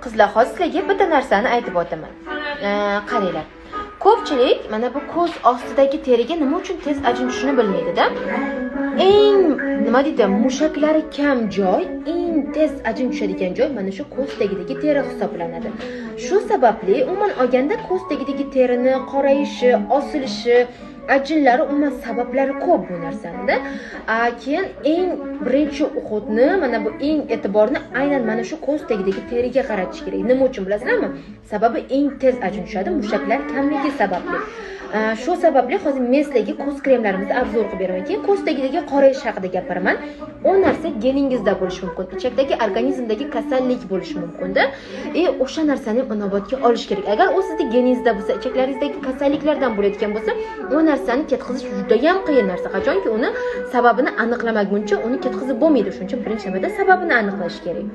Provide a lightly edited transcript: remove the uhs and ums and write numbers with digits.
Qizlar, hozir sizlarga bitta narsani aytib o'taman. Qaranglar. Ko'pchilik mana bu ko'z ostidagi teriga nima uchun tez ajin tushishini bilmaydi-da. Eng, nima deydi, mushaklari kam joy, eng tez ajin tushadigan joy mana shu ko'z tagidagi teri hisoblanadi. Shu sababli umuman olganda ko'z tagidagi terini qorayishi, osilishi, ajinlari, umuman sabablari ko'p bu narsani. Keyin eng birinchi уход ni, mana bu eng e'tiborni aynan mana shu ko'z tagidagi teriga qaratish kerak. Nima uchun bilasizlarmi? Sababi eng tez ajin tushadi mushaklar kamligi sababli. Shu sababli hozir men sizlarga ko'z kremlarimizni обзор qilib beraman. Keyin ko'z tagidagi qorayish haqida gapiraman. U narsa geningizda bo'lishi mumkin, ichakdagi organizmdagi kasallik bo'lishi mumkinda. O'sha narsani ham inobatga olish kerak. Agar u sizni geningizda bo'lsa, ichaklaringizdagi kasalliklardan bo'layotgan bo'lsa, u narsani ketkazish juda ham qiyin narsa. Qachonki uni sababini aniqlamaguncha uni ketkazib bo'lmaydi. Shuning uchun birinchi navbatda sababini aniqlash kerak.